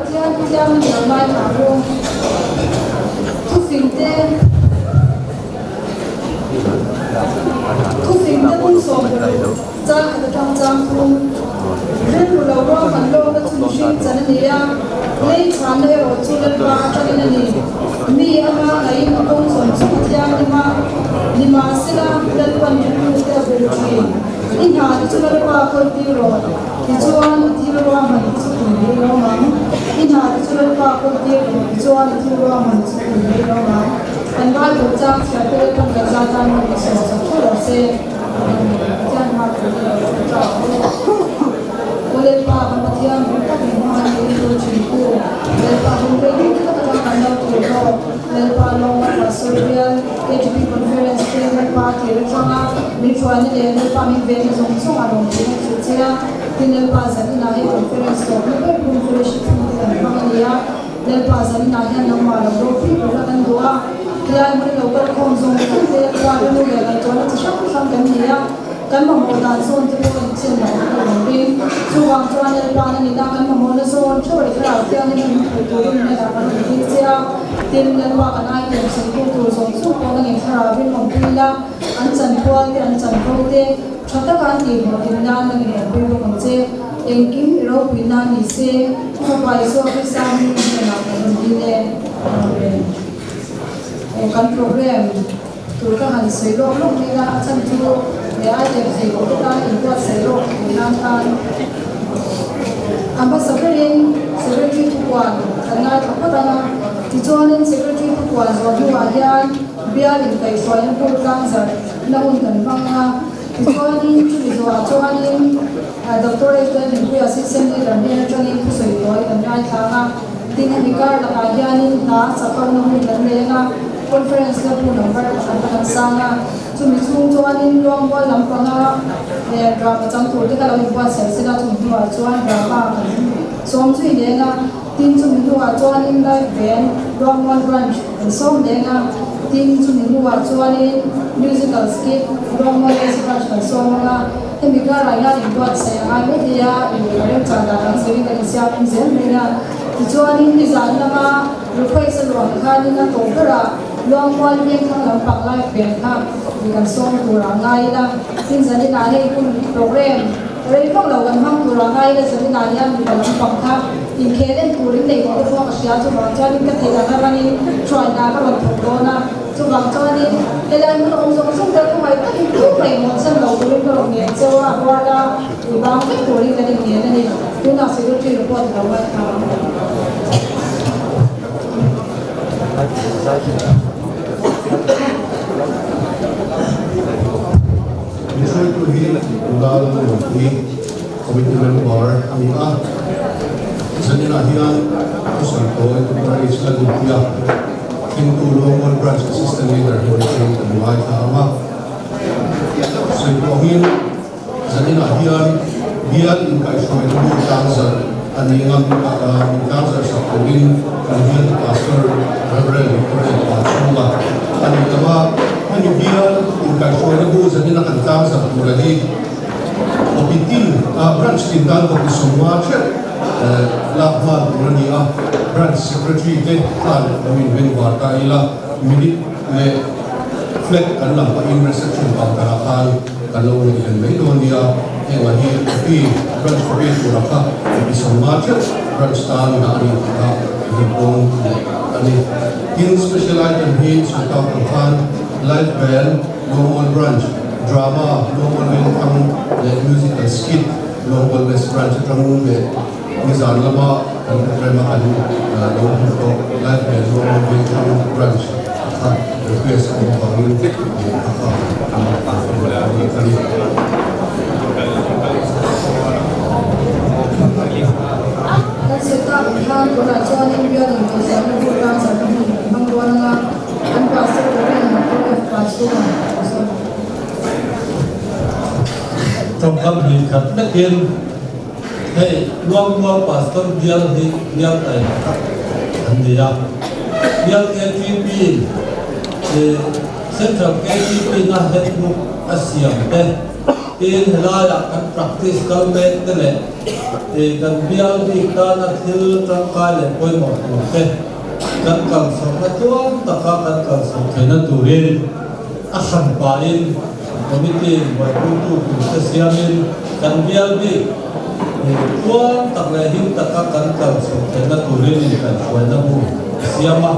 Pathian thiang a nih lai thlah ru. Thufingte Thufingte bung 60 chang khat atang chang thum. Rilru lo ruahman lawkna chu mihring chan a ni a, lei chhanna erawh chu Lalpa atangin a ni. Mi ama ngaiin a kawng zawng zawng a thianghlim a, nimahsela Lalpan rilrute a bum thin. I hna te chu Lalpa kawltir rawh. Tichuan, i thil ruahman chu tum rei lo ang. I hna te chu Lalpa kawltir rawh. Tichuan, i thil ruahman chu tum rei lo ang. Kan Bible chang chhiar te Lalpan kan zai tan hmun i sawi chak tho lo se. Amen. Pathian hma tur te lo thu ta u. Aw Lalpa, kan Pathian hmu tak min hma ni in tur thin u. Lalpa hun rei deuh tak atang kan lo tur tawh. Lalpa lawngah Pastor Bial, KTP Conference te Lalpa tir atanga min hruaina leh Lalpa min venna zawng zawng a rawn tih a hrilh che a. Tin Lalpa zaninah hei Conference tawpna ber hun fellowship hun te kan hmang a ni a. Lalpa zaninah hian nangmah lo ropui ber a kan duh a. Helai hmun lo kal khawm zawng zawng te Lalpa rilru leh ngaihtuahna chi hrang hrang kan nei a. Kan mamawh dan zawn te pawh inchen loh a ni lo ring. Chuvang chuan Lalpa'n a nina kan mamawhna zawn theuh leh thlarau thianghlim a min phuh turin min dah kan rawn tir che a. Tin, Lalpa kan aitem sawitu tur zawng zawng pawh nangin thlarauin awmpui ila, an chanpual te, an chanvo te tha taka an tihhlawhtlin nan nangin awmpui bawk ang che. Engkim i ropui nan ni se, i Fapa Isua Krista hming hnenah kan rawn dil e. Amen. Aw kan program. Tur ka han sawi lawk lawk mai a, a chhan chu he item thei pawh te tan inbuatsaih lawk thei nan khan a hmasa berin Secretary thupuan kan ngaithla phawt ang a, tichuanin Secretary thupuan zawh hnuah hian bial inkaihhruaina hmun tlangzarh na hun kan hmang ang a, tichuanin chumi zawhah chuanin Doctor H. Lalhlimpuia Assistant Leader hnen atangin thusawi tawi kan ngaithla ang a, tin hemi kar lakah hianin hna chakawna hun kan nei ang a. Conference na bu number pakhat a kan sang a, chumi chhung chuanin Luangmual lampanga drama chang tur te kha lo inbuatsaih sela chumi hnuah chuan drama kan sawm zui leng a, tin chumi hnuah chuanin Live Band Luangmual Branch kan sawm leng a, tin chumi hnuah chuanin Musical Skit Luangmual West Branch kan sawm ang a, hemi karah hian inbuatsaih a ngai mai thei a, remchang dan ang zerin kan insiam zel mai a, tichuanin nizan lama. Request a luang khanin a tawp berah Luangmual Vengthlang lampang live band kha mi kan sawm tur ah ngai ila, tin zanin ah hei hun program rei vak lo kan hmang tur ah ngai ila zanin ah hian mipa lampang kha inkhel en turin nei tawh te pawh ka hria chuvang chuanin ka theih ang atangin hruaina ka rawn thawk dawn a, chuvang chuanin helai hmun awm zawng zawng te khawngaih takin tum reng hawnsan lo turin ka rawn ngen cheu a, ruala i bang vek turin kan inngen a ni. Tunah secretary report lo ngaithla ang. Min hruaitu hi Lal Lungpui Committee Member a ni a, zaninah hian thusawi tawi Doctor H Lalhlimpuia, Thlengtu Luangmual Branch Assistant Leader hi atangin kan ngaithla ang a, sawi pawhin Zaninah hian bial inkaihhruaina bu tlangzarh a ni ngam min tlangzarh sak turin kan bial Pastor Rev. Doctor Engpa chhunga a ni lo a, hemi bial inkaihhruaina bu zanina kan tlangzarh tura hi copy tin branch tin tan copy 50 theuh lak nghal tur a ni a, branch secretary te khan lo inbengvar ta ila minute leh flag kan lam pahin reception counter ah khan Kan lo ngaihven mai dawn nia, hengah hi copy, branch copy tura kha copy 50 theuh branch tan dah a ni tih kha rinpawng leh a ni. Tin, special item hi sawi tak ang khan live band, Lawngmual branch, drama, Lawngmual Vengthlang leh musical skit, Lawngmual West branch atang leh nizan lama kan program a kan lo hmu tawh live band, Lawngmual Vengthlang branch kha request a awm avangin a kha a ni. Kan sawi tak ang khan tunah chuanin bial inkaihhruaina bur tan zarhna hmun kan hmang dawn ang a, an pastor Reverend Doctor F. Pachhunga a sawi. Tawngkam hnih khat vekin hei Luangmual Pastor bial hi bial taima tak an ni a, bial KTP Central KTP na handbook a siam te, tin helaiah kan practice kal mek te leh. Kan bial bik tana thil tangkai leh pawimawh tur te kan kalchhohna tluang taka kan kalchhoh theihna turin a hran pahin committee in buaipuitu tur te siamin kan bial bik tluang tak leh him taka kan kalchhoh theihna turin inkaihhruaina bu a siam a.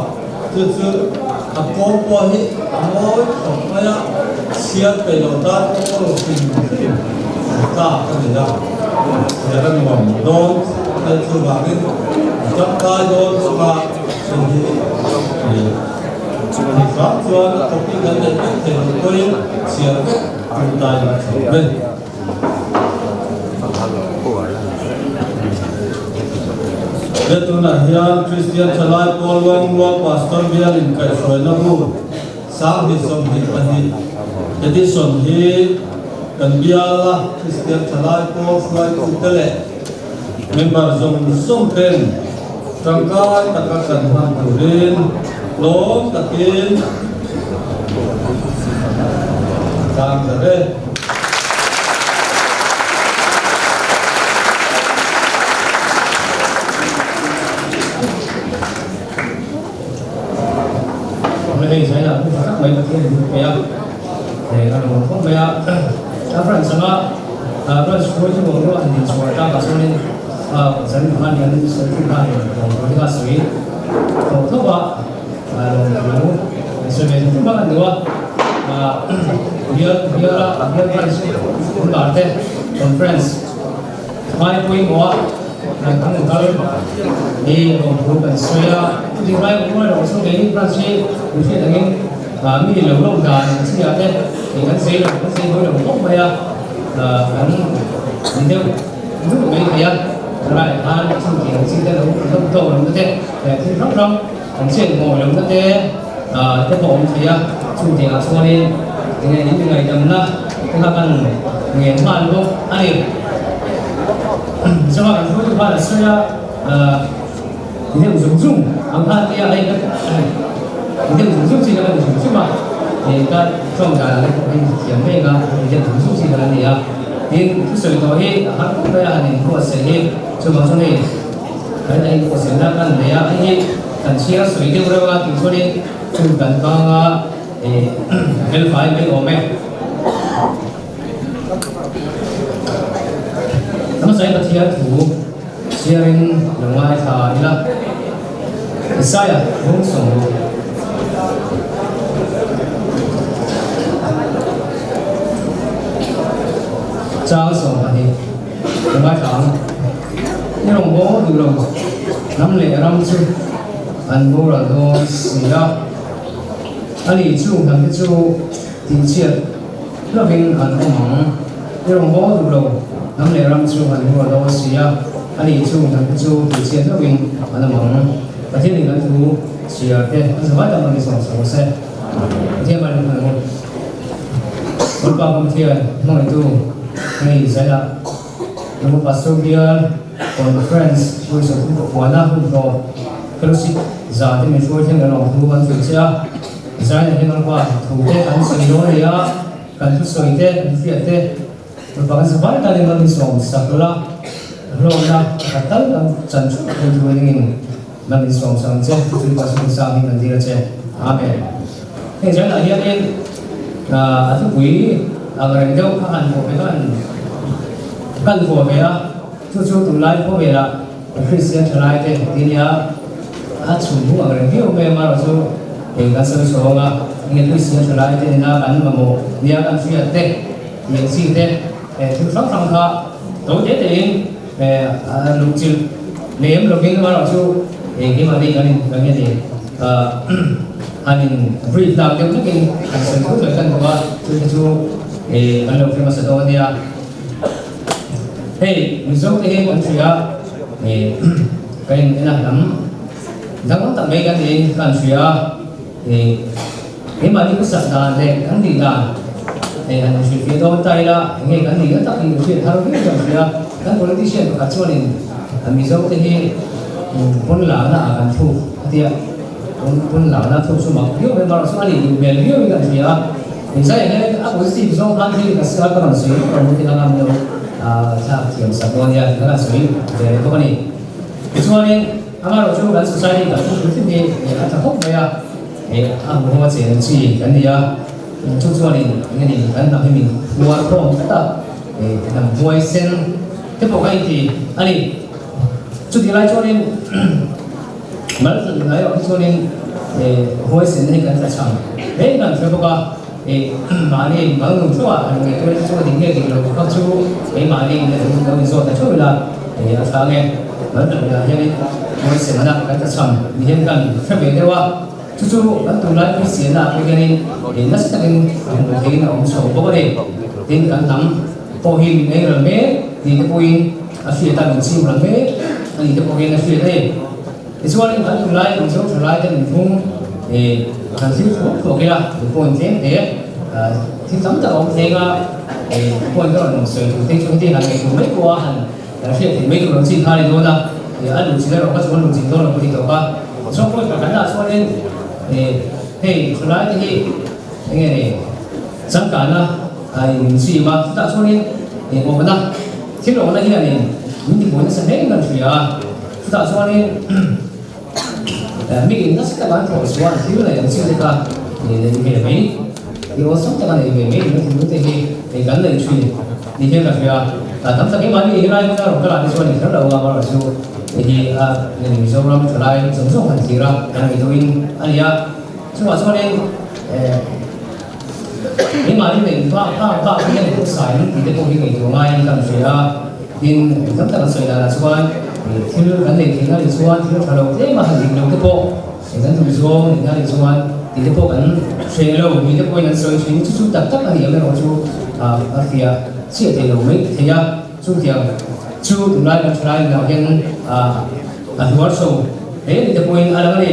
Chu chu a kawng pawh hi a mawi khawp mai a, chhiar peih loh tan pawh pawh hrim hrim an tlak a ni a, chhiar a nuam dawn khawp mai chuvangin a tangkai dawn bawk a, hei hi hei hram chuan a copy kan neih vek thei loh pawhin chhiar vek tum ta ila a tha awm e. He tunah hian Kristian Thalai Pawl Luangmual Pastor Bial inkaihhruaina bu 2022 edition hi kan biala Kristian Thalai Pawl hruaitute leh member zawng zawng ten tangkai taka kan hman turin lawm takin kan zar e. Hei zaina thu tha tak mai Pathian in pe a, he a lo khawp mai a, a branch anga branch hruai chu boruak han inchhuah tlakah chuanin zan khan kan sawi thin khan boruak hi a sawi tawh tho a, lawmthu an sawi ve thung vak a ni a, bial biala bial branch member te conference ngai pawimawh a kan kan kal hi lawmthu kan sawi a, chutih lai rual erawh chu keini branch hi min hriat angin mi lo lo dan an chhiah te kan sawi lo kan sawi hawi lo khawp mai a, kan deuh duh mai thei a, tunlaiah khan chutiang ang chi te lo tawk lo na te thil hrang hrang An chet ngawih lohna te te pawh awm thei a, chutiangah chuanin enge in ngaihdamna te kha kan ngen nghal bawk a ni. Chunga kan hruaitu khan a sawi a, ti deuh zung zung ang khan tia hei ka ti deuh zung zung chi kha ka ti zung zung a, ka tawng dan ang te pawh hi thiam mek a, ti deuh zung zung chi kha a ni a. Tin, thusawi tawh hi a har khawp mai a, han inbuatsaih hi chuvang chuan hei, Kan inpawhsilna kan nei a, hei hi kan chhiar sawi deuh reuh a tih chuanin chu kan kanga fel fai mai awm e. Hmasai Pathian thu chhiarin lo ngaithla ila, Isaiah bung sawm. Chang 12 lo ngaithla ang. I rawn haw duh lo, ram leh ram chu an boral dawn si a, a ni chu hnam te chu tihchhiat lovin an awm ang. I rawn haw duh lo, hnam leh ram chu an boral dawn si a, a ni chu hnam te chu tihchhiat lovin an awm ang. Pathianin kan thu chhiar te an zavai tak ang i sawm sak rawh se. Pathian hmai lung ang u. Lalpa Pathian hmangaihtu hei zaiah. Ram Pastor Bial Conference Pawisa thu ka puan a, hun hlawh Fellowship za te min hruai thleng erawh thu kan hrilh che a, Zaina hian Lalpa thu te kan sawi dawn a ni a, kan thusawi te, kan hriat te Lalpa kan zavai tanin kan insawm sak la, hlawkna pakhat tal kan chan theuh thei tur ningin kan insawm sak ang che, chu Pastor Sang hi kan dil a che. Amen. Heng Zaina hianin a thupui ang reng deuh kha han vuah ve khan kan vuah ve a, chu chu tunlai khawvelah Kristian thalai te ti nia a chhum hung ang reng viau mai a, amaherawh chu hei kan sawi chhawng a, enge Kristian thalai te nena kan mamawh nia kan hriat te tih ang chi te thil hrang hrang kha to te tein luhchilh lem lovin amaherawh chu keimahni kan in kan nge ni han in brief dak deuh takin han sawi thut mai kan duh a, chu te chu kan lo hre hmasa dawn ania. Hei Mizo te hi kan hria ka in en a hnam dang tak mai kan niin kan hria keimahni khawsak dan leh kan tih dan han inhrilhfiah dawn ta ila enge kan nih na tak hi hriat har viau kan hria kan politician pakhat chuanin Mizo te hi pawn lakna ah kan thluk a tia pawn lakna thluk chu mak viau mai marawh chu a nih duh hmel viau in kan hria. Inzai hian a positive zawng khan thil ka ka rawn sawi ka rawn ti ang ang lo. thlak thiam sak dawn nia tih kha kan sawi ve leh bawk a ni. Tichuanin amaherawhchu kan society kan hmuh hrim hrim hi a tha khawp mai a, a hmuhnawm a chen chi kan ni a, chu chuanin eng nge ni kan hnam hi min phuar khawm tlat a, hnam huaisen te pawh kan inti a ni. Chutih lai chuanin mal tlat ngai erawh hi chuanin huaisen hi kan tla chhang hle kan hre bawk a. Mahni mal nun theuh ah han ngaihtuah hi chu a dik nge dik lo kha chu keimahni in a lo inzawt ta theuh ila a tha nge. Mal tlat ah hianin huaisenna kan tla chhang ni hian kan hre ve deuh a, chu chu kan tunlai Kristianna ah pawh hianin nasa takin a hmuh theihin a awm chho bawk a ni. Tin, kan hnam pawh hi min ei ral mek ni te pawhin a hriat a, min chim ral mek a ni te pawh hian a hriat a ni. Tichuanin kan tunlai Mizo thalaite nunphung han thil thuak thuak ila, min pawhin tlem hle thil tam tak a awm thleng a, point ka rawn sawi tur te chu heti han ngaihtuah mai pawh a han hriat theih mai tur ang chi kha a ni dawn a, a luh chin erawh kha chuan luh chin dawn lo ka ti tawp a. Tichuan point pakhatnaah chuanin hei thalaite hi eng nge ni changkanna a in chim a, chutah chuanin awmna thil awmna hianin min tibuai nasa hle in kan hria a. Chutah chuanin mi in nasa taka an thawh chuan thil nei ang chi te kha nei ve mai, thil awlsam taka nei ve mai ina thil te hi hei kan nei thin ni hian ka hria. Tam tak engmahni helai hmuna rawn kal ah te chuan in kher lo a, amaherawh chu hei hi a Mizoram thalai zawng zawng han thlir a, kan ngaihtuahin a ni a. Chungah chuanin keimahni neih bak bak bak hian pawisa in tih te pawh hi ngaihtuah ngaiin kan hria a, tin tam tak an sawi danah chuan thil kan neih theihna nih chuan thil tha lo tlem a han dik lo te pawh kan duh zawng nihna nih chuan tih te pawh kan hreh lo ni te pawhin an sawi thin chu chu tak tak a ni em erawh chu a fiah chiah thei lo mai thei a, chutiang chu tunlai kan thalai inah hian a hnual chho hle ni te pawhin a lang a ni.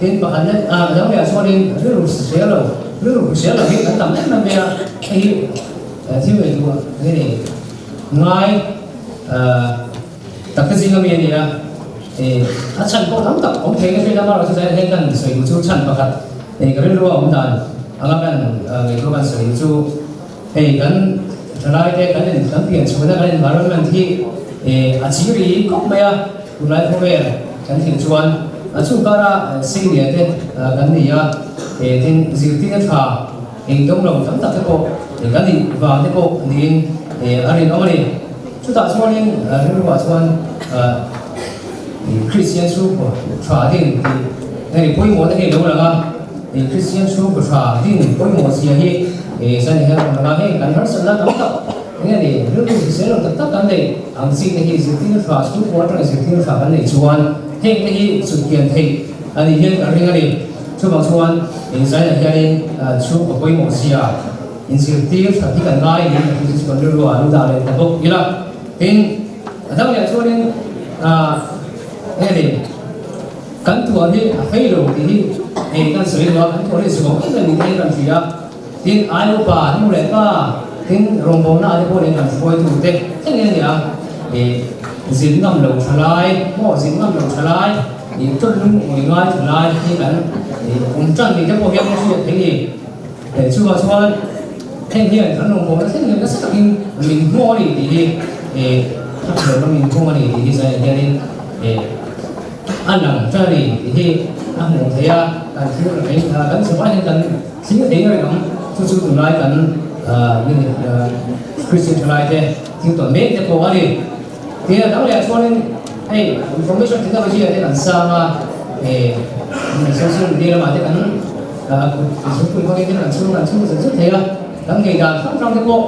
Tin, pakhat leh a dang leh ah chuanin rilru hrisel lo, rilru hrisel lo hi kan tam em em mai a, hei hi thil ngaihtuah nge ni ngai tak te zing ami a ni a, a chhan pawh tam tak awm thei nge hriat a, amaherawhchu zai hian kan sawi duh chu chhan pakhat ka rilru a awm dan anga kan ngaihtuah kan sawi duh chu hei kan thalai te kan kan pian chhuahna kan environment hi a chiri khawp mai a, tunlai khawvel kan thil chuan a chung kara senior te kan ni a, tin zirtirna tha engdawng lo tam tak te pawh kan nih vang te pawh niin a rinawm a ni. Chutah chuanin rilruah chuan Kristian chhungkaw tha din tih hei pawimawh te hi a lo lang a, Kristian chhungkaw tha din pawimawh zia hi zan hian a rawn lang a, hei kan harsatna tam tak eng nge ni rilru hrisel lo tak tak kan neih ang chi te hi zirtirna tha chhungkaw atanga zirtirna tha kan neih chuan heng te hi chutkian theih a nih hian kan ring a ni. Chuvang chuan inzainah hianin chhungkaw pawimawh zia inzirtir that hi kan ngai niin ka hria chu kan rilru ah an dah leh ta bawk ila. Tin, a dang leh chuanin eng nge ni kan tuar hi a fei lo tih hi hei kan sawi lo a, kan tuar hi zuam em em niin kan hria a. Tin, ai upa nu leh pa tin rawngbawlna ah te pawh nen kan hruaitu te thleng nge ni a, zin ngam lo tha lai maw zin ngam lo tha lai tawlh lung awi ngai tha lai hi kan awm tan ni te pawh hian a hriat thei ni. Chuvang chuan heng hian kan rawngbawlna thleng hian nasa takin min hmuh a ni tih hi a hmuh min hmuh a ni tih hi zaiah hianin a lang tan a ni tih hi a hmuh theih a, kan thil kan chhawmah hian kan Thil thei reng ang, chu chu tunlai kan Christian thalai te thil tawn mek te pawh a ni. Tin a dang leh ah chuanin hei information technology ah te kan sang a, social media lamah te kan zungpui hmangin te kan chhung kan chhung zet zet thei a, kan ngei dan hrang hrang te pawh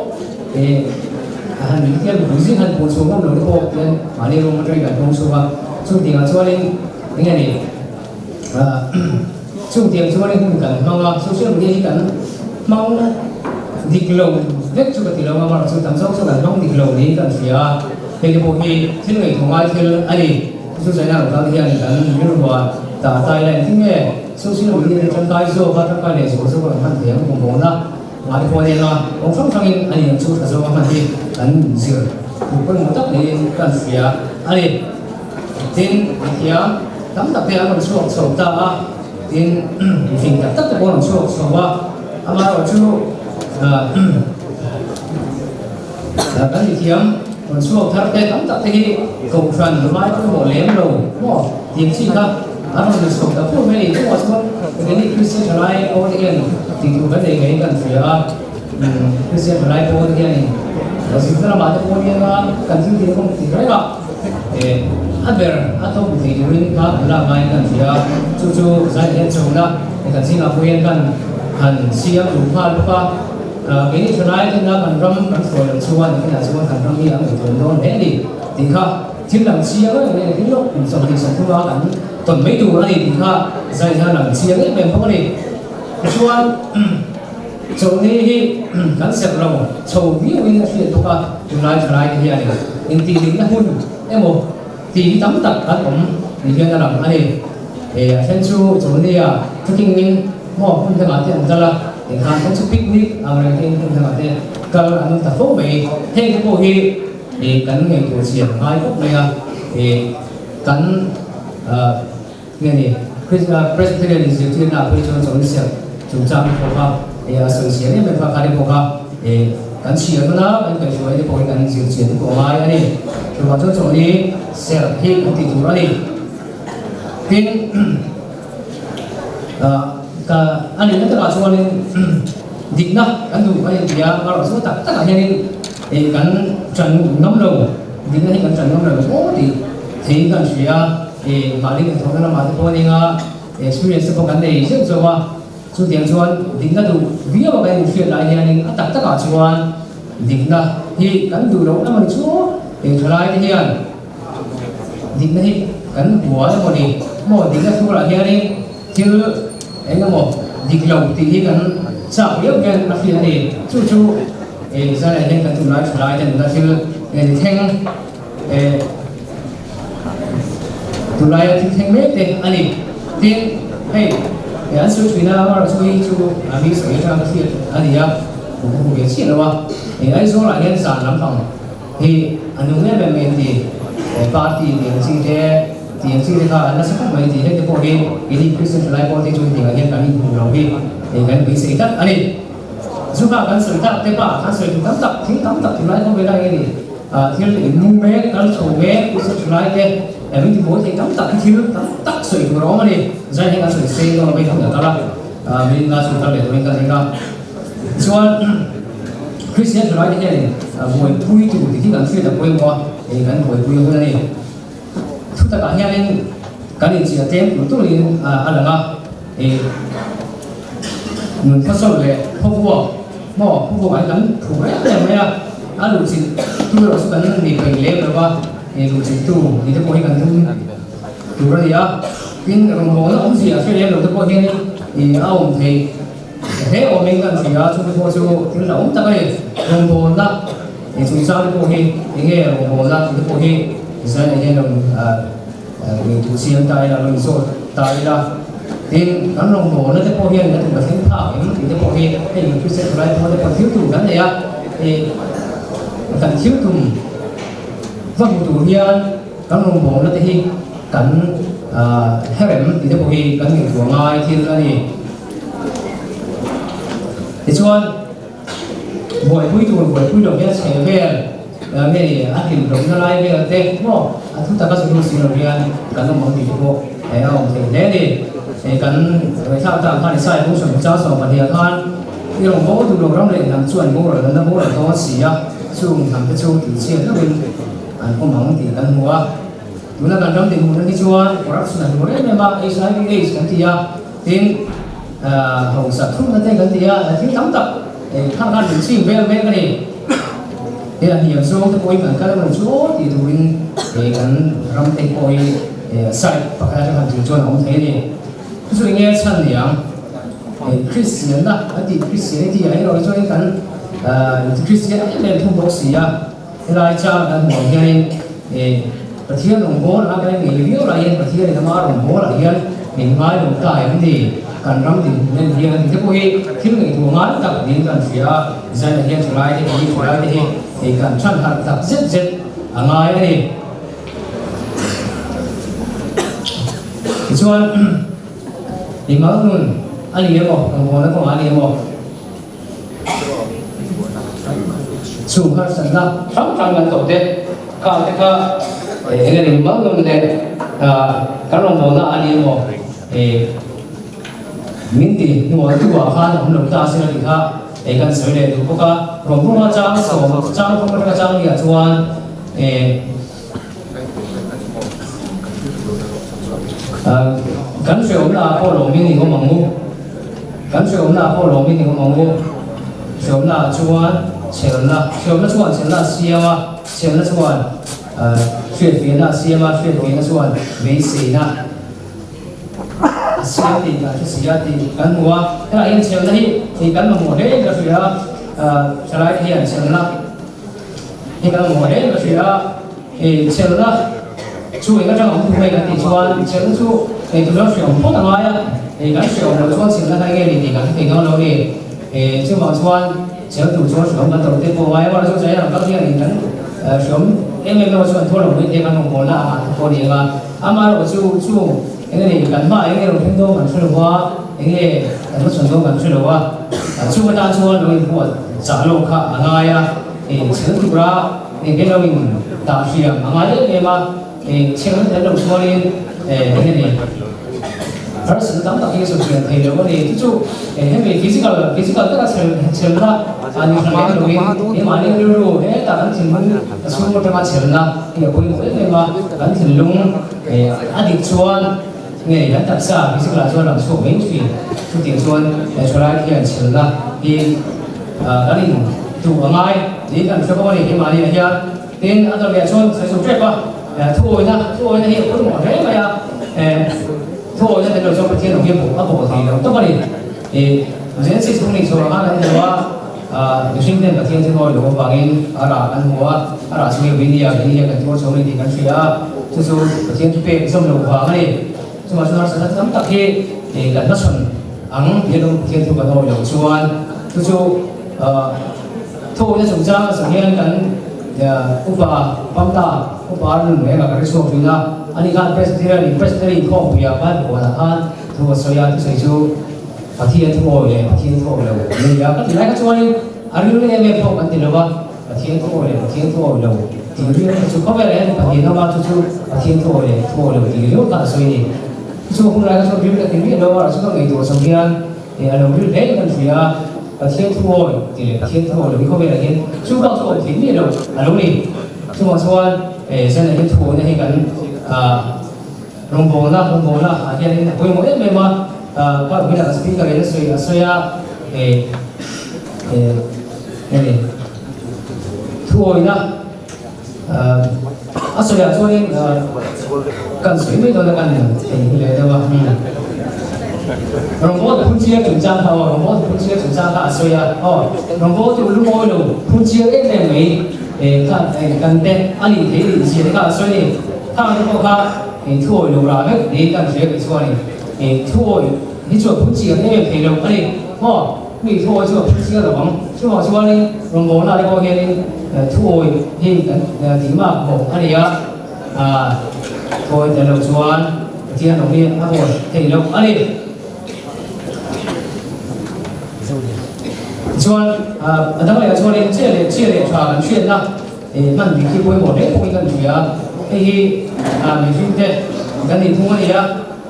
han tian mipui zing han pawh chhuak ngam lo te pawh tian mahni room atangin kan hmang chhuak a, chutiangah chuanin eng nge ni Chung tiang chuan hun kan hmang a, social media hi kan hmang dik lo vek chu ka ti lo a, amaherawhchu chu tam zawk chu kan hmang dik lo niin kan hria a, hei te pawh hi thil ngaihtuah ngai thil a ni. Chu China ram kal hian kan rilruah tah tai la engtin nge social media hi tangkai zawk a, tangkai leh zual zawk a kan hman thei ang kawngbawn a, mahni pawh a neng a, kawng hrang hrangin a ni ang chu tha zawk a hman hi kan zir tur pawimawh tak niin kan hria a ni. Tin, mithiam tam tak te an rawn chhuak chho ta a, tin, mifing tak tak te pawh an rawn chhuak chho a, amaherawhchu kan mithiam. Rawn chhuak thar te tam tak te hi Kohhran ngai pawimawh lem lo maw tih chi kha an rawn ri chhuak ta fur mai a ni. Chungah chuan keini Kristian thalai pawl te hian tih tur kan nei ngei kan hria a, Kristian thalai pawl te hianin zirna lamah te pawh hian kan thil tih kawng tih reng a, a ber a tawp thei turin hma kan lak ngaiin kan hria a, chu chu zai hian chona kan zingah pawh hian kan han siam duh nghal bawk a. Keini thalai tena kan ram kan hruai loh chuan nakinah chuan kan ram hi a ngaihtuah dawn hle a ni tih kha thil lang chiang em em thil lawk kum 20 30 a kan tawn mai tur a ni tih kha zai hian lang chiang em em bawk a ni. Tichuan chawlhni hi kan serh lo chho viauin a hriat bawk a, tunlai thalai te hianin intihhlimna hun emaw tih hi tam tak an awm ni hian a lang a ni. A then chu chawlhnia trekking in Maw hmun dangah te an kal a, engkhan khan chu picnic ang reng te in hmun dangah te kal an awm ta fo mai. Heng te pawh hi kan ngaihtuah chian a ngai khawp mai a, kan nge ni Presbyterian inzirtirna ah phei chuan chawlhni chungchang te pawh kha a sawi chian em em kha kha te pawh kha kan chhiar dawn a, kan kaihhruai te pawh hi kan zir chian te pawh a ngai a ni. Chuvang chuan chawlhni serh hi kan tih tur a ni. Tin. Ka a nihna takah chuanin dikna kan duh a inti a, erawh chu tak takah hianin ih kan ṭan ngam lo, dikna hi kan ṭan ngam lo maw tih theiin kan hria a, ih mahni hnathawhna lamah te pawh a ning a, experience te pawh kan nei zeuh zeuh a, chutiang chuan dikna duh viau a kan inhriat lai hianin a tak takah chuan dikna hi kan duh loh emaw ni chu ih ṭhalai te hian Dikna hi kan hua emaw ni maw dikna thurah hianin thil eng emaw dik lo tih hi kan chak viau hian a hriat a ni. Chu chu Israel hian kan tunlai thalai te nuna thil nge ni thleng tunlaia thil thleng mek te a ni. Tin, hei an sawi thin a, amaherawhchu hi chu mi sawi atanga ka hriat a ni a, ka hmu ve chiah lo a. Aizawlah hian zan lampang Hi a nung em em mai an ti. Party tih ang chi te, tih ang chi te kha an nasa khawp mai an ti. Hete pawh hi keini Christian thalai pawh te chu hetiangah hian kan inhmu lo hi kan beisei tlat a ni. Zu kha kan sawi tak te pah kan sawi tur tam tak, thil tam tak thalai khawvel ah hian i thil inmung mek, kal chho mek Christian thalai te min ti buai thei tam tak hi thil tam tak sawi tur a awm a ni. Zai hian kan sawi sei dawn lo mai kan kal a, min la chhun kal leh turin kan ring a. Chuan Kristian thalaite hianin buaipui tur tih hi kan hriat a pawimawh a, hei kan buaipui hun a ni. Thu takah hianin kan inchhiar tlem tur turin a lang a, hei nun khawsawlh leh khawvuak maw khawvuakah hian kan thu reng reng mai a, a luhchilh tu erawh chu kan ni peih lem lo va, hei luhchilh tu ni te pawh hi kan tum tur a ni a. Tin, rawngbawlna awmzia hre lem lo te pawh hianin a awm theih. He awmin kan hria a, chumi pawh chu thil hlauhawm tak a ni. Rawngbawlna ih chungchang te pawh hi eng nge rawngbawlna tih te pawh hi Israel ah hian rawn ngeitu siam ta ila, rawn zawt ta ila. Tin, kan rawngbawlna te pawh hian kan tum a thleng phak em tih te pawh hi hei Kristian thalai pawl te pawh thil tum kan nei a, ih kan thil tum va hmu tur hian kan rawngbawlna te hi kan herem tih te pawh hi kan ngaihtuah ngai thil a ni. Tichuan, buaipui tur buaipui lo hian chhe vel nge a hlim hlawmna lai vel te maw a thu taka chu si lo hian kan awm ang tih te pawh a awm thei hle a ni. Kan ngaihthlak tak khan Isaiah bung sawm chang 12 khan i rawn bo duh lo ram leh hnam chuan boral an la boral dawn si a, chung hnam te chu tihchhiat hlauhin an awm ang tih kan hmu a. Tuna kan ram dinhmunna hi chuan corruption a hlu em em a, HIV AIDS kan ti a. Tin, hausa thumna te kan ti a, thil tam tak khang khan min ching vel mek a ni. Hei a hniam zawng te pawhin kan kal emaw chu aw tih turin kan ram te pawh hi side pakhat atang han thil chuan a awm thei a ni. Chu chu enge chhan ni ang? Kristianna an tih Christianity ah erawh hi chuan kan Kristian em em thung bawk si a. Helai chang kan hmuh ang hianin Pathian rawngbâwl a kan ngei viau laiin Pathianin ama rawngbâwlah hian min ngai lo ta em ni? Kan ram dinhmun en hian a ti te pawh hi thil ngaihtuah ngai tak niin kan hria a, Zaina hian ṭhalai te hi ṭhalai te hi hei kan ṭhan harh tak zet zet a ngai a ni. Tichuan, mimal nun a ni emaw, rawngbâwlna kawngah a ni emaw, Chung harsatna hrang hrang kan tawh te kha te kha eng eng mal nawn leh kan rawngbawlna a ni emaw min ti hnual tu ah khan awm lo ta se a tih kha kan sawi leh duh bawk a. Rawngbawlna chang sawm chang thum atanga chang ni ah chuan Kan hreawmna ah pawh lawmin i awm ang u. Kan hreawmna ah pawh lawmin i awm ang u. Hreawmna ah chuan chhelna, hreawmna chuan chhelna a siam a, chhelna chuan hriatfiahna a siam a, hriatfiahna chuan beiseina a siam tih kan hre si a tih kan hmu a. Helaiah hian chhelna hi kan mamawh hle in ka hria a, thalaite hian chhelna Hei kan mamawh hle ka hria a, hei chelna chu eng atang awm tur nge kan tih chuan chelna chu hei tuna hriawm phawt a ngai a, hei kan hriawm loh chuan chelna kha enge ni tih kan hre thei dawn lo a ni. Hei chuvang chuan chel tur chuan hriawm kan tawrh te pawh a ngai a, amaherawhchu chu chai ang kal hian in kan hriawm em em emaw chuan thu lo mai te kan rawn bawl na ang ah te pawh a ni ang a, amaherawhchu chu enge ni kan hmaah enge rawn thleng dawn kan hre lo a, enge kan hmachhawn dawn kan hre lo a, chung atan chuan lo inbuat chah lawk kha a ngai a. Chhel tura enge lo in dah hriam a ngai em em a, chhel tel lo chuanin enge ni person tam tak hi chu hriam thei lo a ni. Chu chu hemi physical physical taka chhel chhelna a ni hran lem loin keimahni rilru hetah kan thinlung a chhung atanga chhelna hi a pawimawh em em a, kan thinlung a dik chuan nge kan taksa physical ah chuan lang chhuak mai thin. Chutiang chuan thalai te hian chhelna hi Kan in duh a ngai niin kan hre bawk a ni keimahni ah hian. Tin, a dawrleh chuan sawi chho tep a, thuawina, thuawina hi a pawimawh hle mai a, thuawina tel lo chuan Pathian awm hi a bawh thei lo tawp a ni. Genesis bung nih chhuah khan kan hmu a, mihring ten Pathian chu ngawi loh avangin a rah kan hmu a, a rah chu hei nia, hei nia kan tuar chho a ni tih kan hria a, chu chu Pathian thu pek zawm loh vang a ni. Chuvang chuan harsatna tam tak hi kan hmachhawn Ang ti lung Pathian thu kan awih loh chuan chu chu thuawihna chungchang a sawi hian kan upa Pamta upa Arun Muenga ka ri chhuak thin a, ani khan Presbyterian Presbytery inkhawmpuiah khan Buanah khan thu a sawi a, thusawi chu Pathian thu awih leh Pathian thu awih lo an ni a, ka ti lai kha chuanin a rilru em em pawh kan ti lo va, Pathian thu awih leh Pathian thu awih lo tih rilru kha chu khawvelah hian Pathian awm a, chu chu Pathian thu awih leh thu awih lo tih rilru kha a sawi a ni. Chu hun lai kha chuan ril ka ti miah lo a, chu ka ngaihtuah chho hian a lo ril hle in kan hria a, Pathian thu awi tih leh Pathian thu awi lo hi khawvelah hian chu bak chu awm thei miah lo a lo ni. Chuvang chuan zanah hian thu awihna hi kan rawngbawlna rawngbawlna ah hianin a pawimawh em em a, ka hmingah kan speaker in a sawi a sawi a, hei thu awihna A sawiah chuanin kan sawi mai dawn a kan thei leh deuh a. Rawngbawltu phunchiar chungchang kha aw, rawngbawltu phunchiar chungchang kha a sawi a aw. Rawngbawltu lungawi lo phunchiar em em mai kha kan te a nih thei tih zia te kha a sawi a ni. Khang te pawh kha thuawi lo rah vek niin kan hria kei chuan thuawi hi chu a phunchiar em em thei lo a ni maw. Mi thuawi chu a phur chiang lo ang. Chuvang chuanin rawngbawlna te pawh hianin thuawi hi kan tih mak bawk a ni a, thuawi tel lo chuan Pathian rawng hi a bawl thei lo a ni. Tichuan a dang lehah chuanin che leh chhia leh tha kan hriatna hman dik hi pawimawh hle pawhin kan hria a, hei hi mihringte kan nih thung a ni a.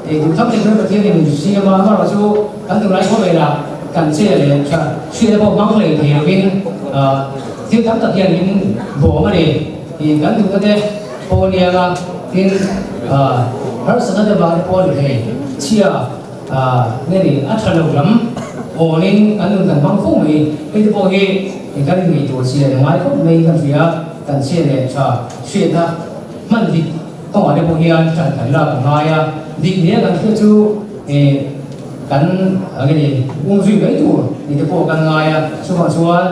Ei duh tak in Pathian in min siam a, amaherawh chu kan tunlai khawvelah kan che leh tha hriatna pawh hmang hlei thei lovin thil tam tak hian min bawm a ni. Ih kan duhna te pawh nia nga tin harsatna te vang te pawh a ni thei. Chhia nge ni a tha lo lam awnin kan nun kan hmang fo mai. Hei te pawh hi kan inngaihtuah chian a ngai khawp mai kan hria, kan che leh tha hriatna hman dik Kawngah te pawh hian ṭan kan lak a ngai a, dik nia kan hriat chu kan nge ni um zui mai tur ni te pawh kan ngai a, chuvang chuan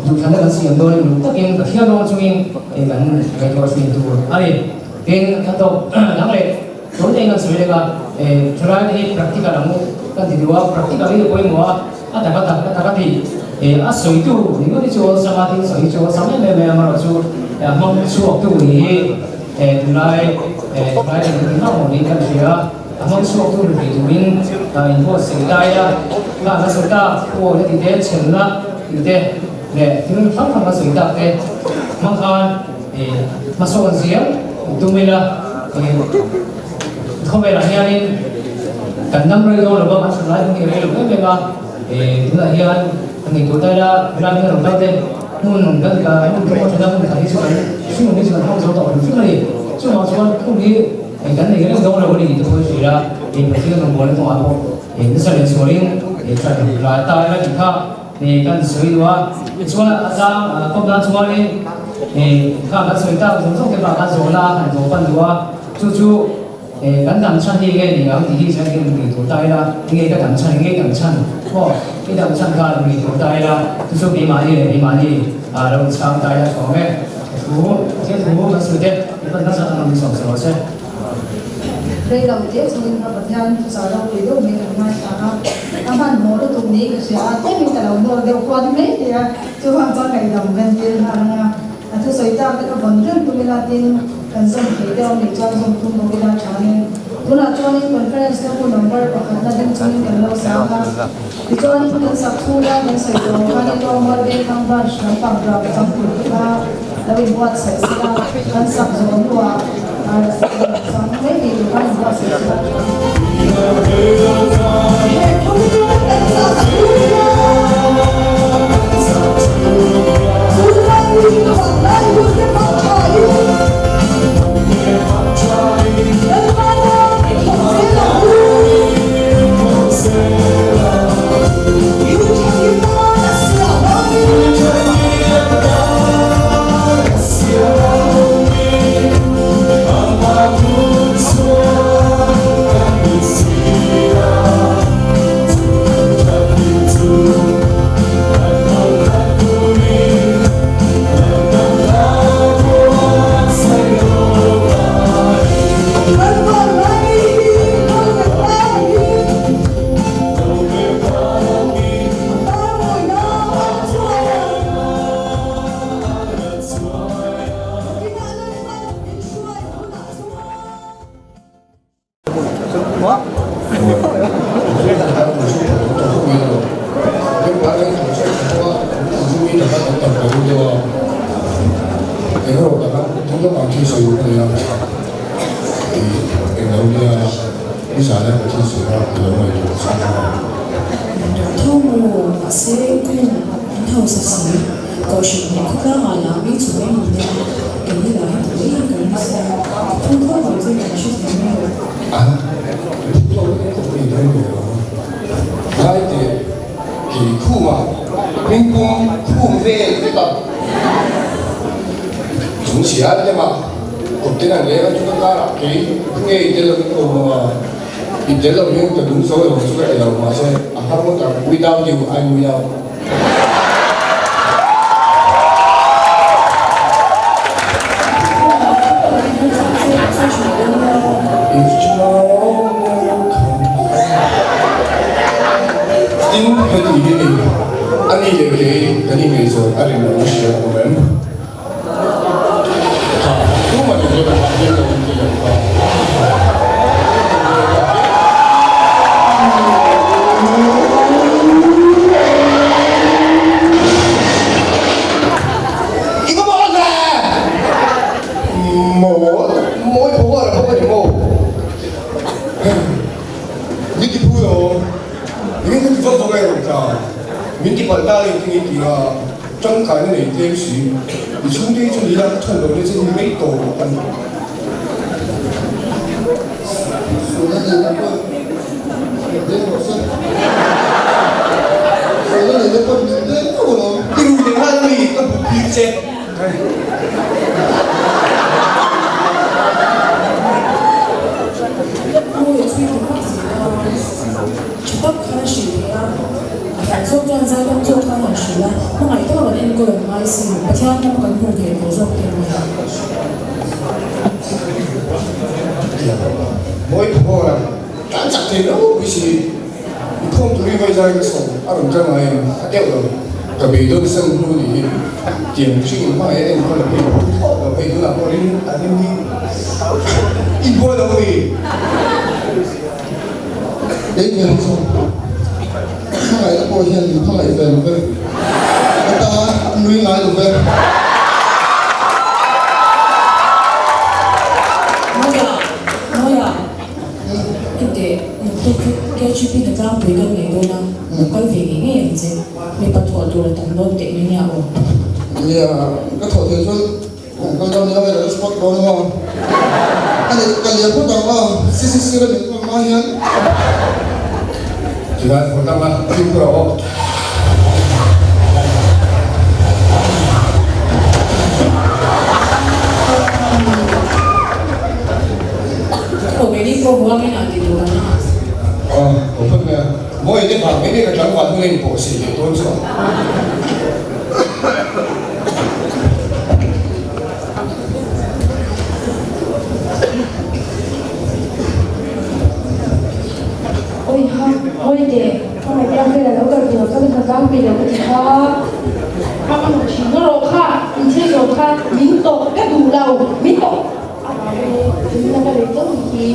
duhthlanna kan siam dawn in lung takin Pathian rawng chungin kan ngaihtuah thin tur a ni. Tin, a tawp dang leh tun eng kan sawi lek a, ṭhalai te hi practical ang u kan ti duh a, practical hi a pawimawh a, a tak a tak a tak a ti a sawitu ni ngawt hi chu awlsam a, thil sawi hi chu awlsam em em mai a, amaherawhchu hmang chhuaktu ni hi Tunlai tunlai kan ti mah mawh niin kan hria a, a hmang chhuaktu ni thei turin inbuatsaih lai a, khang a sawi tak pawh na tih te, chhelna tih te. leh thil hrang hrang kan sawi tak te hmang khan hmasawn zel tum ila khawvelah hianin kan dam rei dawn lo va, kan hran lai hun hi a rei lo em em a, tunah hian kan ngaihtuah ta ila helai hmun a rawn kal te hmun kan hmun thum a thena hmun khat hi chu kan hring hi chu kan hmang zo tawh hrim hrim a ni. Chuvang chuan hmun hi kan nei reng dawn lo a ni tih te pawh hi hrilh a, Pathian rawngbawlna kawngah pawh nasa leh sualin tran la ta ila tih kha Kan sawi duh a, tichuan a tlang kawp nan chuanin kha kan sawi tak zawng zawng te bakah zawhna a han zawh pan duh a, chu chu kan dam chhan hi nge ni ang tih hi chuan in ngei tur ta ila, nge ka dam chhan, nge dam chhan maw i dam chhan kha in ngei tur ta ila, chu chu keimahni leh keimahni lo inchhang ta ila tha awm e. Thu, thil thu kan sawi te, i pan nasa tak ang sawm sawi rawh se. Rei lo te chungin ka Pathian thuchah ropui deuh mai kan ngaithla a, a hmanhmawh lutuk niin ka hria a, tlemin ka lo nawr deuh kuat mai thei a, chuvang chuan ngaihdam kan dil nghal ang a, a thusawi tak te ka vawn reng tum ila tin kan zawm thei deuh a nih chuan zawm tum bawk ila thanin tunah chuanin conference na hun number pakhatna ding chungin kan lo sang a, tichuanin kan sak chhunga kan sawi tawh ang khanin Lawngmual Vengthlang branch lampang ground changtlung te kha lo inbuatsaih sela kan sak zawh hnuah Kohhran leh khawtlangah lah mi chu eng ang nia, keini lah hi tui hi kan ni sia, phung khaw lo chu kan hre thei mai lo. A phung khaw lo chu kan hre thei lo. Ngai teh, kei khuma hmingpum khum vel vek a, chung chhia lema kawp te nan leng a chu ka karah kei ngei tel lovin ka awm ang a, i tel lo hian ka dum zo lo chu ka ti lo, mahse a har ngawt ang, without you I'm without. Tin, heti hi ni, a ni leh kei kan ingaihzawn a rin loh hria awm em? Tha, tumah in rin a hah hian lo in ti lo kha. I va mawl ve! Mawl? Mawi phaw a bawk a ni maw? Min ti phu lo, min ti vak vak a erawh ta. Min ti palh ta a engtin i ti a? Tangkaina nei tlem si, i chhungte hi chu ni la ka thawn lo le che hi mai tawp a ni. Sualna neihna pawn min deng rawh se. Sualna neihna pawn min deng tho alawm. I ru leh nghal ami ka hmu phir che. Awi chhui ta vak zel a, tha tak khan a hrilh thei a, a fel zawk chuan zaidam zawk khan han hrilh a, hmangaih taka kan enkawl an ngai sin, Pathian lama kan hmuh theih tawh zawk te mai. Mawi phawr a, tan chak thei lo pui si, i khawm turin vawi zai ka sawm a rawn kal ngai em? A deuh lo, ka beidawn san hnu nih hi tiang mihring in hmangaih a enkawl a phei phur thlawt lo hei tunah pawh rin a rin hi i buai lo mi? Kei thiam chu hmangaihna pawh hian min hmangaih ve lo ve a ta. nui ngai lo ve. Mawia, Mawia, enteh, naktuk chu KGP hna tlangpui kan ngei dawn a, lo kal ve ngei ngei ang che. Mipa thawh tur a tam dawn teh mai nia aw. Nia, ka thawh theih chuan kan kal dawn nia, hei lo spot dawn emaw. A nih, ka lian phawt ang aw, CCC la min hman hma hian. Chulai phawt ang a, fimkhur a awm. Aw keini pawh huangin ah ti tur an a. Aw, aw phawt mai a. Mawi te vang mai mai ka tlangval hun a inpawh si leh dawn chu a. Awi ha, mawi teh, ka ngaihtuah vel a lo kal tur ka hna tlang peih lo ka ti kha. A ang thin rawh kha, in thil zawh kha min tawh ka duh lo, min tawh a vang e, min la ka rei tawh ang hi.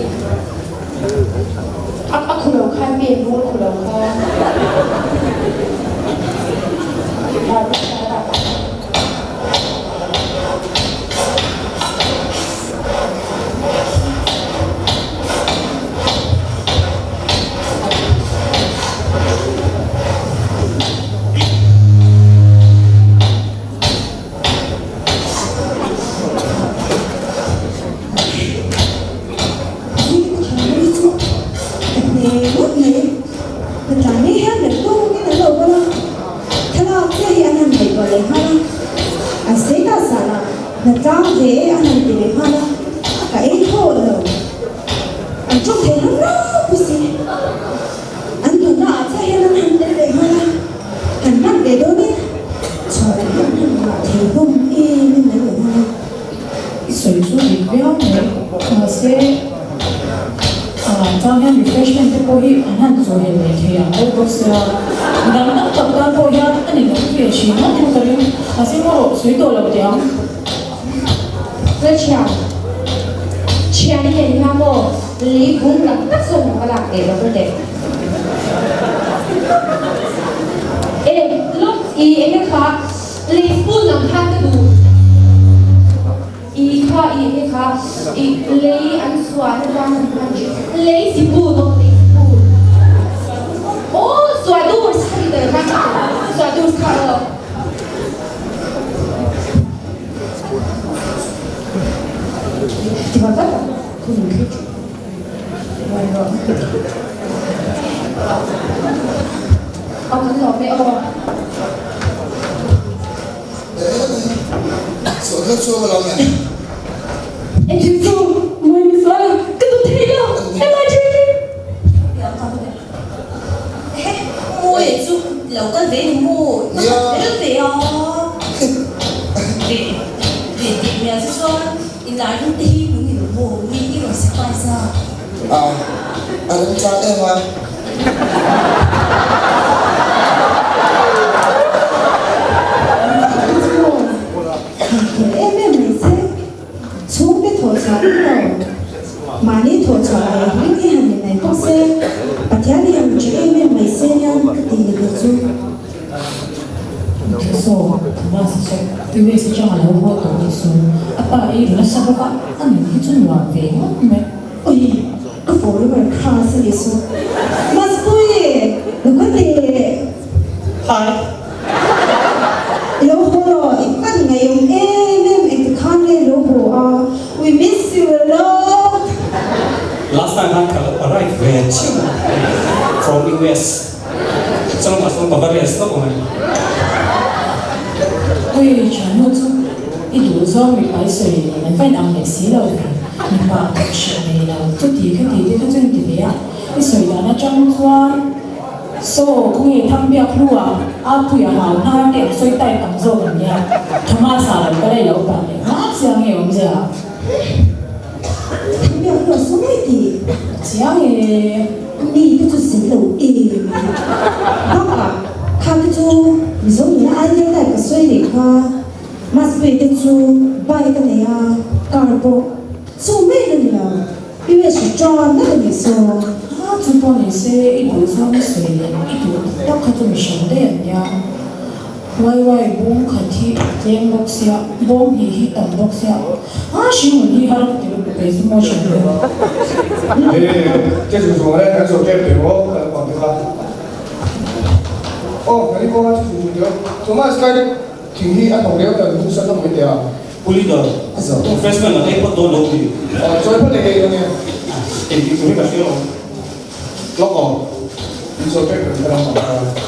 A a khu lo khan nge maw a khu lo kha. Hi ka tha mai chu ka hne ngawt mai. Ka tlai mai hian leh tawngin an lo kal a, thlalak chiah hi an han ngaihtuah leh nghal a, an status ah lah hnatlang ve e an han ti leh nghal a, ka ei thaw lo. An tawng thei hlawm ropui si. An nunna ah chiah hian an han tel leh nghal a, han hman ve dawn in chhuah hi an han ngah thei hlawm em em mai leh nghal a. I sawi chu dik viau mai, mahse ah chuan hian refreshment te pawh hi an han chaw hel leh thei ang deuh bawk sia, midang tam tak tan pawh hian a ni lo ve thin ngawt in ka ring, mahse maw rawh sawi tawh lo teh ang. Lalchhian, thian i nen hna maw? Lei bung tak tak zawk maw ka lak teh lo ka teh. E, look, i enge kha lei spoon lam khan ka duh. I kha i enge kha i lei an suah na tan an hman thin. Lei spoon aw, lei spoon. Aw, suah dur kha ti tel khan ka duh. Suah dur kha aw. Ti vat vat a, thu min thlir thin. Aw kan lawm e aw. Sawhthar chu a lawm e. Engthil chu mawi mi sual a, ka duh thei lo, MITP. Ehe, mawi chu lo kal ve ni maw? Ka kal fel ve a. Ve, ve tih hmel chu chuan inlar rim te hi hmu ni lo maw? Mi i rawn surprise a. A, a remchang em a. Han khelh em em mai che. Chhungte thawhchhuah ni lo, mahni thawhchhuah leh hlim hi han ni mai bawk se, Pathian hi han ṭih em em mai se hian ka ti ni kei chu. Saw, Thomas saw, US atang a lo haw tawh ni saw, a pa ei ru nasa bawk a, a nun hi chu nuam ve ngawt mai. Ui, ka follower khas a ni saw. Maspui, lo ka teh. Hi. I lo haw lo, i pan ngaiawm em em engti khan nge i lo haw a, we miss you a lot. Last time khan ka lo arrive ve chiah a from US. Chuan chuan ka va rest lawk ang e. Ui, thiannu chu i duh zawng mipa i sawi nen an va inang leh si lo ve, mipa tawh hreh nei lo, chuti khati te kha chu in ti ve a, i sawi dan atang chuan Saw, khawnge Thangbiak hlua Apuia hau hnar te ang sawi type ang zawk an nia, Thomas-a lo kal a i lo pah leh nghal chiang nge awmzia? Thangbiak hlua sawi tih chiang e. Mi te chu zin lo em a ni. Bakah kha te chu Mizo nula ideal type ka sawi leh kha, Maspuii te chu bike a nei a, car pawh chu mai la ni lo. US ṭan ngat a ni saw. A chu pawh ni se i duh zawng i sawi leh i duh tak tak kha chu mihring daih an nia. Waiwai bawm khat hi tlem bawk sia, bawm hnih hi tam bawk sia, a hringnun hi har ka ti lutuk kei chu maw hriat lo. He che chu zuang le kan zawh tep teh maw ka lo pang te kha. Aw kan i kawnga che chu chu teh Thomas kai thing hi a hnawk leu dan hung san hlawm mai teh a. Pu leader, refreshment a ei phawt dawn lo ti. Aw chawi phawt eng ei dawn e. Engtik tur hi ka hria lo. Lawk aw, in zawh tep kan kal ang ang kha.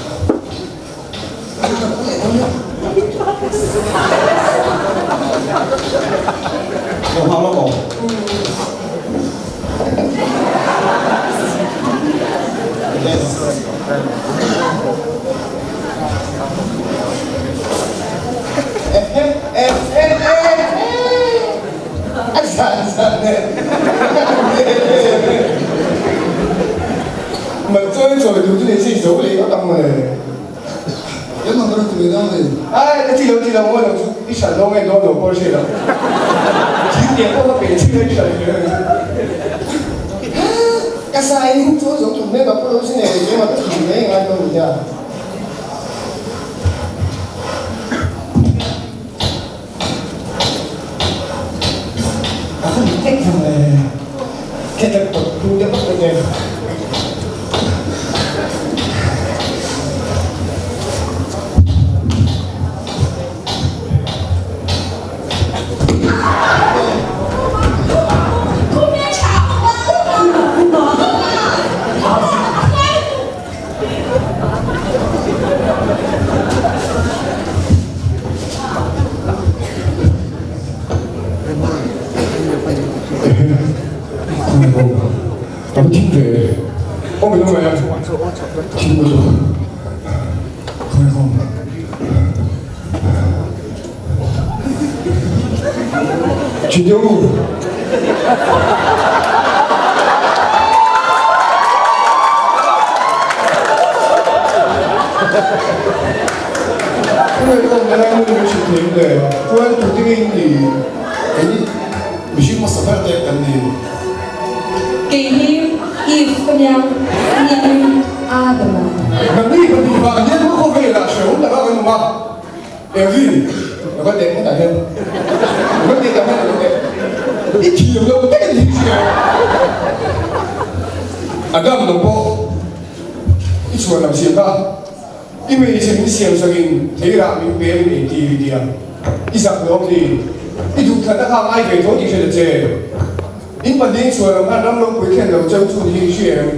Ai ka ti lo ti lo maw lo chu i hran lo nge dawn lo pawh hriat lo thing tiang pawh ka pe chin a i hran ve ang chu ka sai in chu zo tum mek a pawh lo sin e keimah ka tih mai ngai dawn nia. A hun tek thung le khetak pawt pu deuh vak vek e. Kei hi Eve ka nia, ni hi Adama. Evi, lo ka teh ngawt ah hian, lo ka teh tak hian lo teh. I thiam lo tak in hi hria. Adam lo pawh i chhuan lam siam kha. I hmeichhe min siam sakin theirah min pe min ei tir i tia. I zak lo ni. I duh thatna kha ngai ve tho tih hre ta che. In pahnih chhuan lam khan ram ropui thlen lo cheu chu ni hi hria em?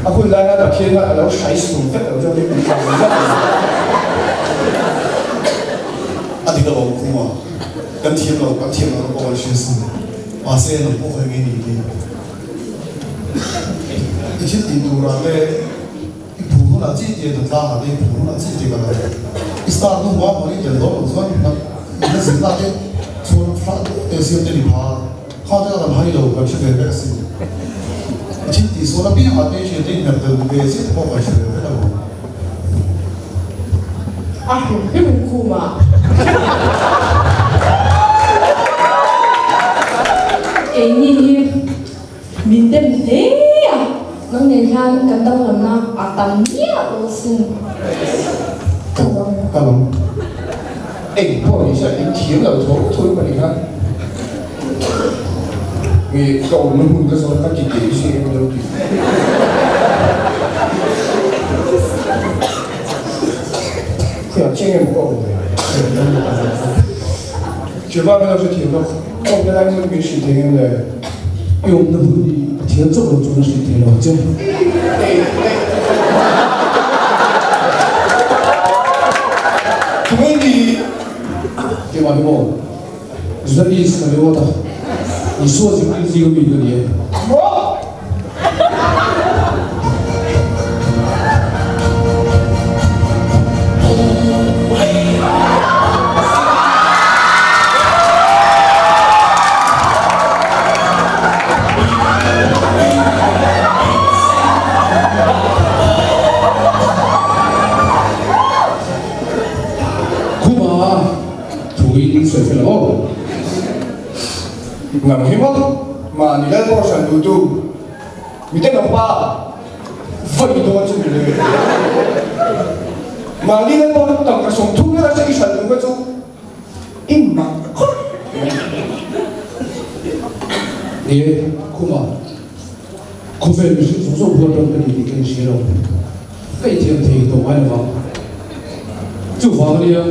A hun lai khan Pathian khan a lo hrai sum vek lo cheu hi kan hlau zat a ni. A dik alawm Khuma, kan thiam lo, kan thiam lo na pawh kan hria sin. Mahse nang pawh kha enge ni hi? I thil tih turah te i phur hunah chi tia hna tlangah te i phur hunah chi tia ka lo i start hnu hma pawh i tel dawn loh chuan hna hna zir na te chuan hra te siam te ni pha kha te kan hai lo kan hre ve vek asin i thil tih sual apiangah te i hriat te i hmer tel ve chiah te pawh kan hre ve vek alawm. A hrim hrim khumah. Keini hi min dem hle a, nang nen hian kan danglamna a tam miah lo asin. Ka lam, ka lam. Eng pawh ni se in thiam lo tho tho in pahnih khan nge ka awmna hmun ka zawn ka ti teh si em lo ti. Khuiah chiang em ka awm ve. Chuvang ka lo hrethiam lo, ka awmna lai hmun min hrilh thei ngem le? I awmna hmun hi Pathian chauh lo chuan a hrilh thei lo ang che. Tunge ni? Keimah hi maw? Juda Iskariota, Isua zirtir zinga mi ka ni e. Maw? Khuma thuin sawi fel ang aw. Nang hi maw mahni lal pawh hran duhtu miten awm pa vawi dawn chu ni le. Mahni lalpa tangka 30 vel atang i hralh duh kha chu i mak khawp mai. Ni e, khuma khawvel mihring zawng zawng huat ram ka ni tih ka inhria lo. Ka inthiam thei tawh ngai lovang. Chuvang ania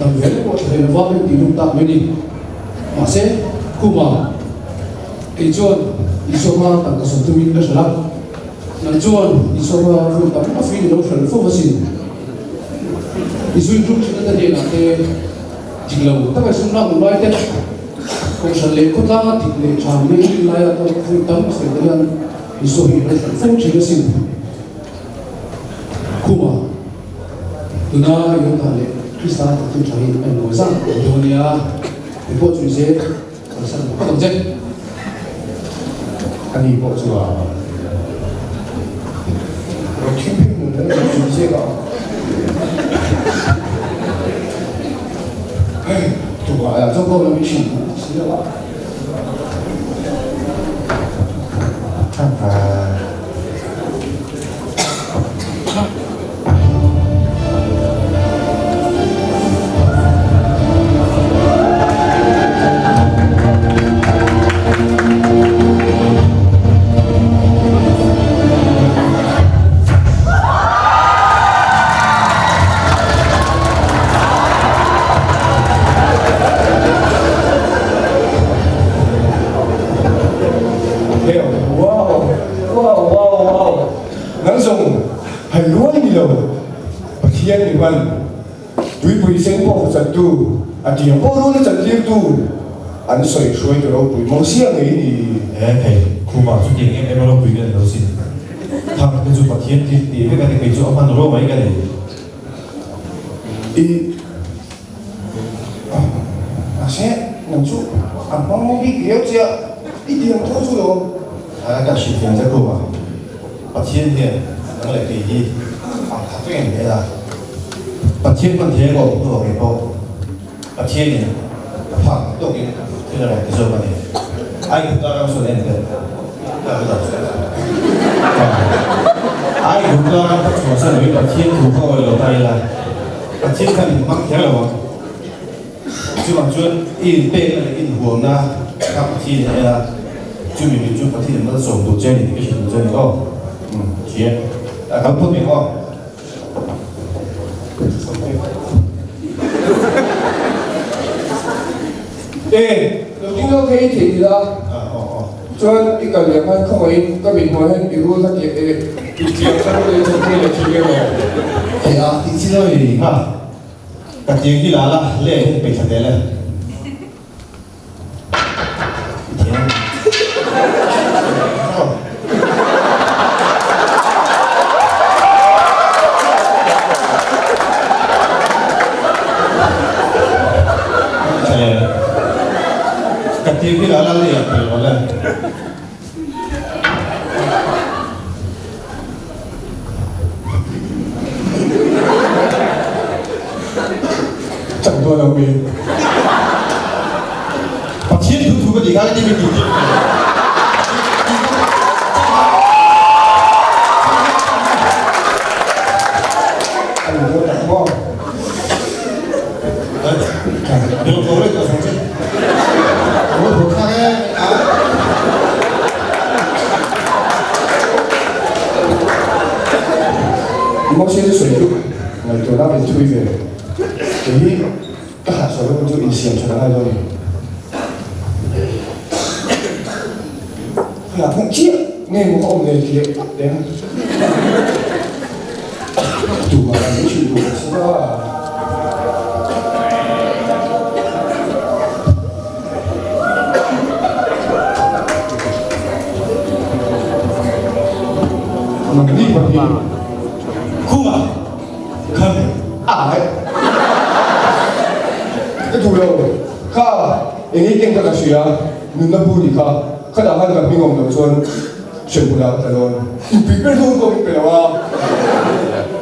dam ve lek pawh tha thei lova ka intih lum tak mai ni. Mahse, khuma kei chuan Isua hma tangka 30 in ka hralh a. Nang chuan Isua hma rul tam a fing lo hralh fo asin. I zui tluk thin ata hnenah te dik lo taka sum lak lu lai te, kohhran leh khawtlanga dik leh tha mai rin laia ka vui tam a sawi te hian Isua hi i lo hralh fo thin asin. Khuma, tuna i awm dan leh Krista thawktu tha hi a inmawi zan ang dawn ania, engpawh chu i zeh. Ani pawh chu a rawn thim phei hmun khan a rawn zui zek a. Hei, tukah lah chuan kawng lam i thin hmu si lo a. Wow! Wow wow wow! Nang zawng hai rual ni lo Pathian mi hman tuipui sen pawh va chantu a tiang pawh rul a chantirtu an sawi hruai tu ropui Mosia ngei ni. He thei khumah chu tiang em em a ropui ka ni lo sin. Thang te chu Pathian thil tih vek a ni kei chu a hman ruah mai ka ni. I Mahse nang chu a hmang bik riau che a, i tiang tho chu lo. Ka hrilhfiah che khum a, Pathian hian nang leh kei hi a khat vek em hle a, Pathian hman thei emaw hnuah kei pawh Pathianin a phak tawkin thil a rawn ti zawk a ni. Ai Gupta ram sawn en teh, ka ru dan chu. Ai Gupta ram ka chhuahsan loin Pathian thu ka awih lo ta ila, Pathian khan in hmang kher lo ang. Chuvang chuan i inpekna leh i inhuamna kha Pathian in a en a, chumi min chu Pathian in malsawm duh che a ni tih ka hrilh duh che a ni aw. Umm, hria. A kal phawt mai aw. E, lo ding lo thei i theih ila chuan i kal leh khan khawngaihin ka mit hmuah hian i rul kha tih e i tiang kha rul ei chhan thei leh thei em aw? Hei a tih chi lo i kha ka tiang hi la la le hian peih thla tel e. I thiam. Ka tiang hi la la le ah peih rawh le. Chak dawn lo mi. Pathian thu thu ka tih kha ka ti mi tu tih. Ani dawn tak maw? Deu tho reng ka sawm che. Ro tho thak e. Mose chu sawi chu ngaihtuahna min thui ve. Kei hi ka hah sawi rawng chu insiam that a ngai dawn a ni. Khawlai hmang chiah nge maw ka awm leh tih leh tak teh ang. Tumah lah min hrilh duh bawk si a. Nangni pahnih Khumah khan ai ka duh lo kha eng ei keng kha ka hria nunna bu ni kha khatah khan ka hming awm loh chuan Hremhmunah ka tla dawn. Inpui ber dawn pawh min pe lo a,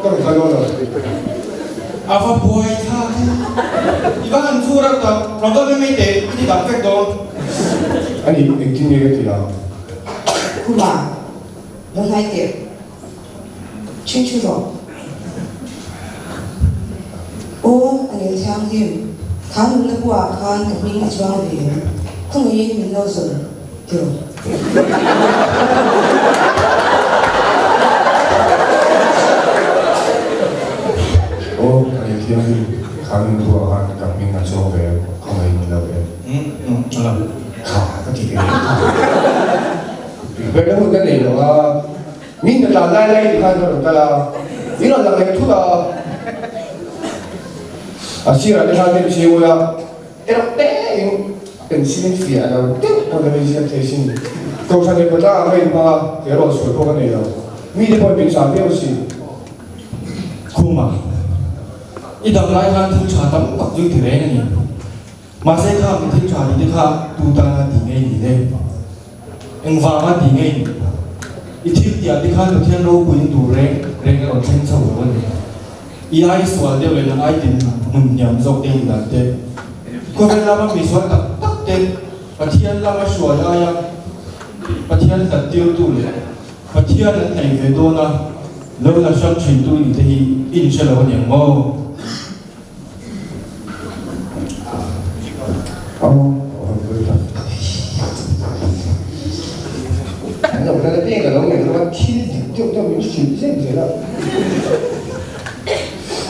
ka rawn tla dawn lo. A va buai thlak e. I va han chu reuh tak, rawn kal mai mai teh, i ti dang vek dawn. A ni, engtin nge ka ti ang? Khuma, lo hnai teh. Chhing chhu rawh. Aw, a nel thianghlim, kha nunna buah khan ka hming a chuang ve em? Khawngaihin min lo zawn tiraw? Aw, a nel thianghlim, kha nunna buah khan ka hming a chuang ve em? Khawngaihin min lo en. Kha ka ti ve em kha? Berna hun ka nei lo a. Min ka tlan lai lai ti khan ka rawn kal a, i rawn lang leh thut a. A sirah te khan hnim chhing ula, erawh te in pencil in fiah lo deuh pawn a min ziak thei sin. Kohhran leh pawtlang ah ka inhmang a, kei erawh sual pawh ka nei lo. Mi te pawhin min chah viau si. Khuma, i dam lai khan thil tha tam tak chu i ti reng a ni. Mahse kha mi thil tha tih te kha tu tana tih ngei ni le? Engvanga tih ngei ni? I thil tiah te khan Pathian ropuiin tur reng reng a rawn thleng chho lo a ni. I ai sual deuh leh nang ai tin hmun hniam zawk te ni dan te. Khawvel lama mi sual tak tak te Pathian lama hruai aia Pathian hlat tirtu leh Pathian an hnaih ve dawna lo la hrang thintu ni te hi i inhre lo a ni ang maw? An lo kal apiang ka lo ngaihtuah a, thil dik deuh deuh min hrilh zeuh zel a.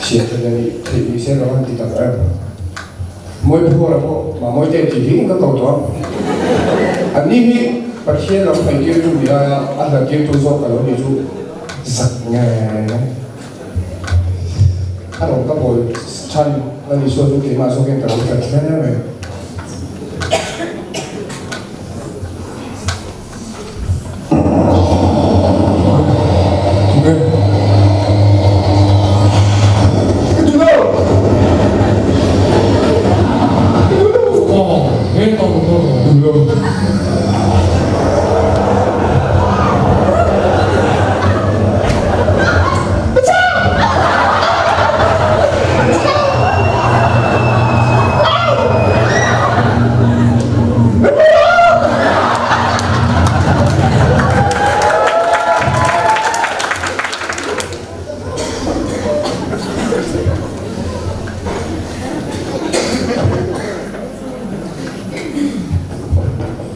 Hriat a nih theih ni se ka van ti tak em. Mawiphura pawh Mamawite tih hi ka ko tawh a. Anni hi Pathian lam hnaihtirtu ni aia a hlattirtu zawk ka lo ni chu zak nge. A rawn ka bawl chhan a ni sawn chu keimah zawk hian ka lo tlat hle mai.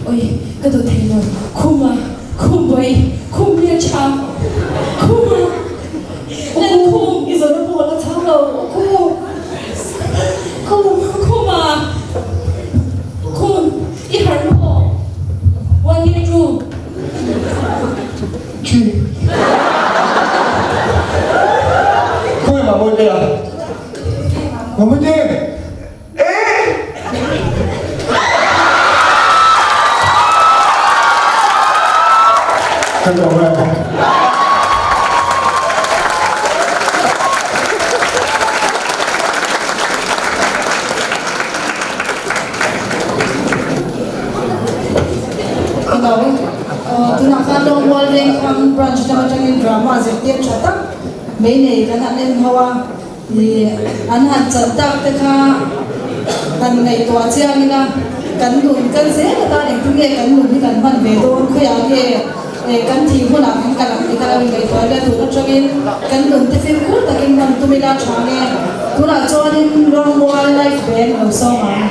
Oi, ka duh thei lo. Khuma, khum bawi, khum hmel tha. Khuma, nan khum. I zawhna pawh la chhang lo, khum. Khum, khuma, khum, i harh maw? One year two. Chi. Khawi Mamawite a? Mamawite! Tunah khan Lawngmual Vengthlang Branch lam atangin drama zirtir tha tak mai nei kan han en ho a. Ih, an han chan tak te kha han ngaihtuah chiang ila, kan nun kal zel atan engtin nge kan nun hi kan hman ve dawn, khawiah nge kan thih hunah kan kal ang tih kha lo ingaihtuah ila, tun atangin kan nun te fimkhur takin hman tum ila tha nge, tunah chuanin Luangmual Life Band lo sawm ang.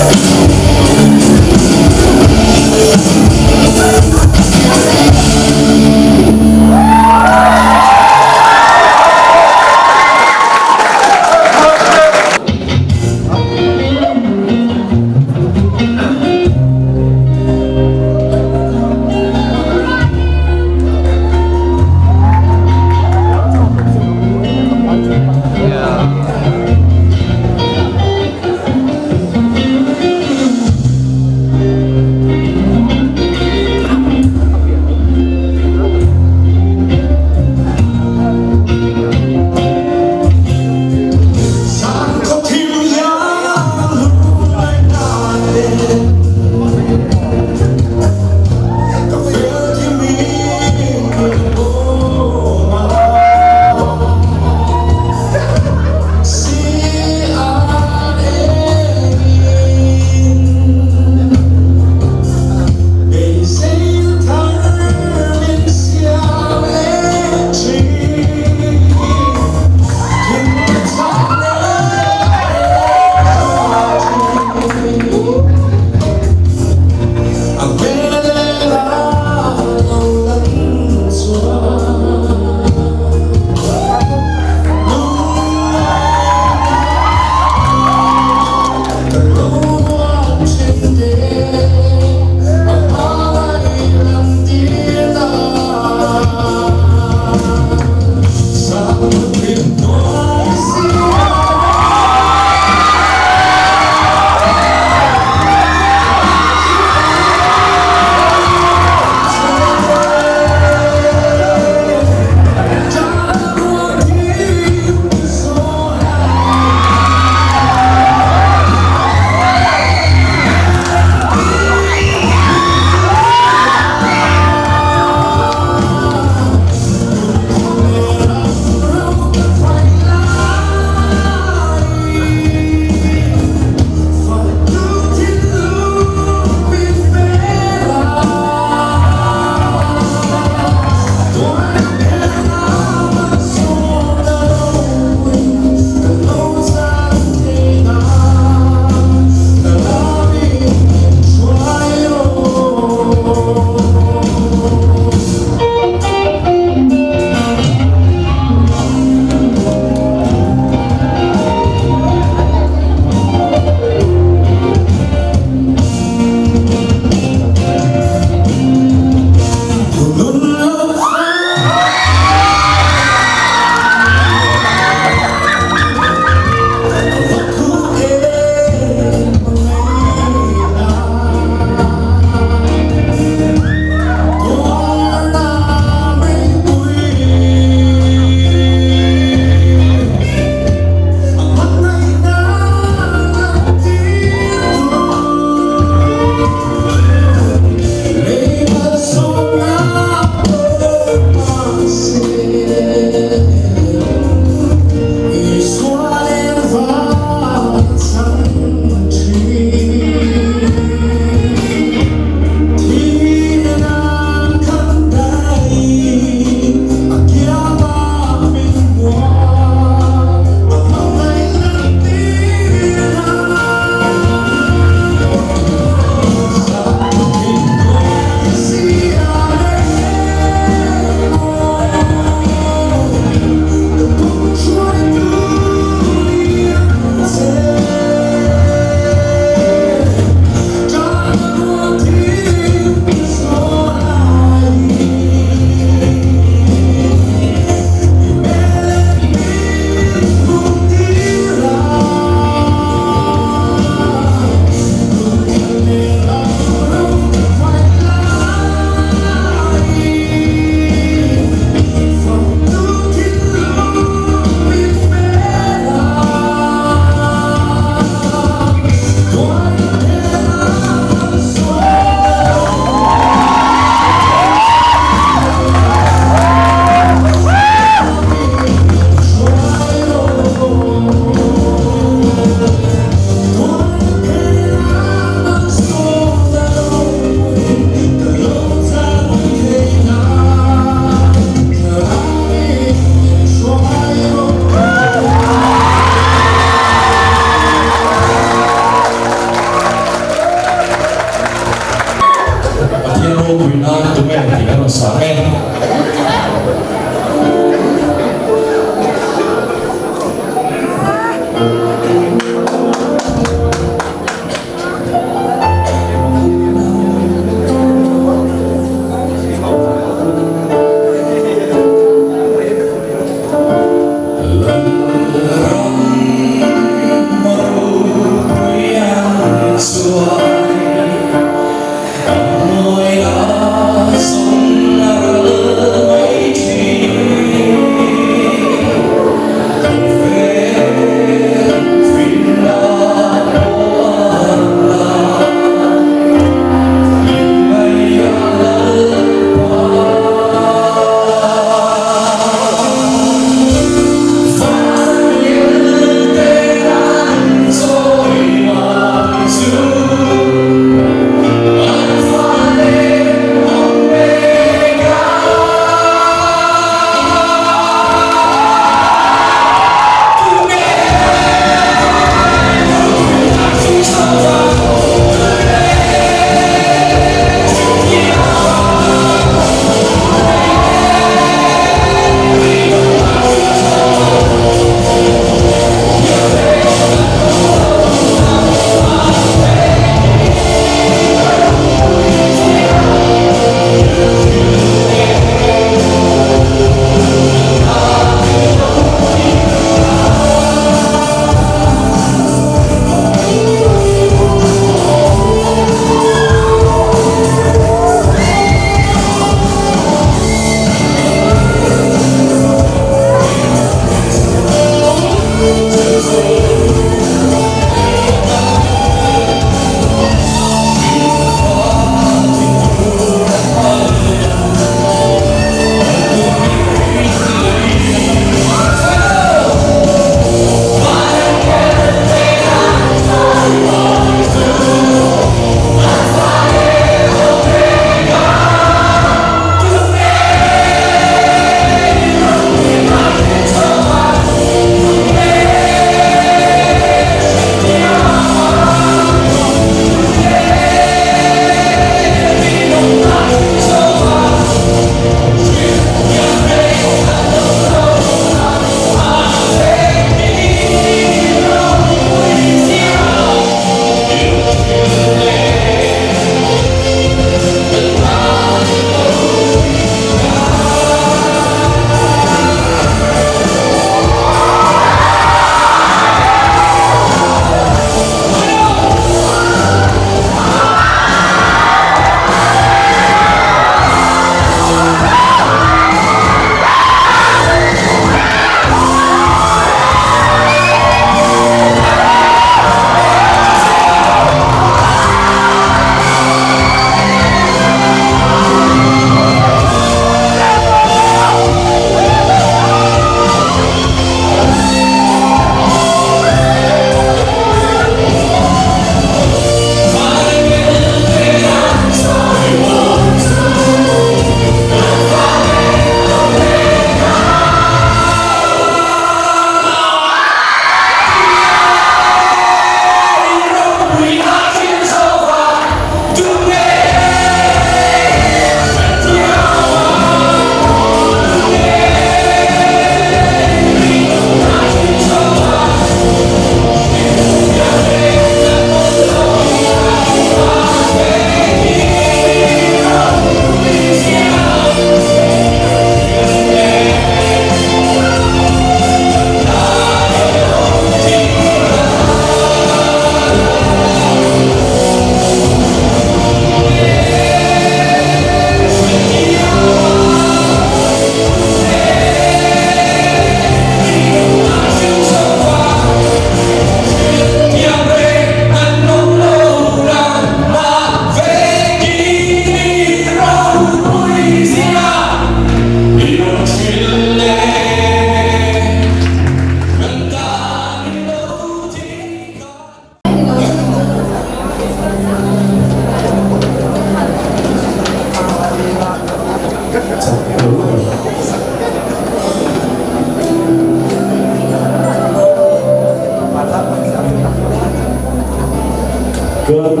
Kan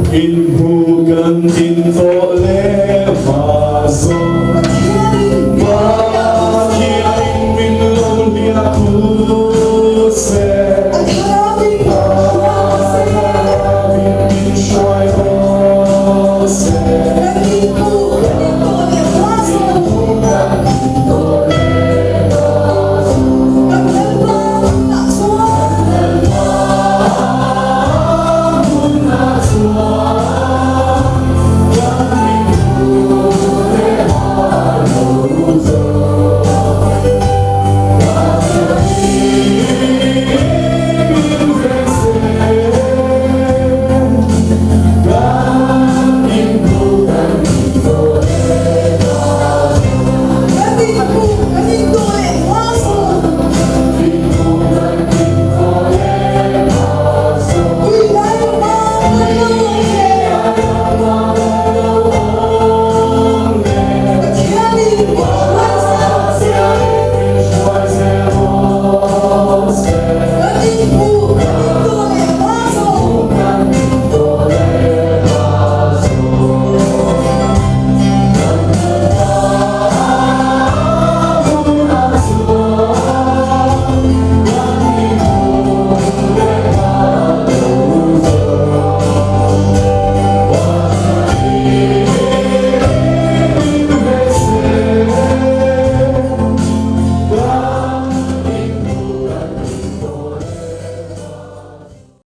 inhmu kan intawh leh hma zawng.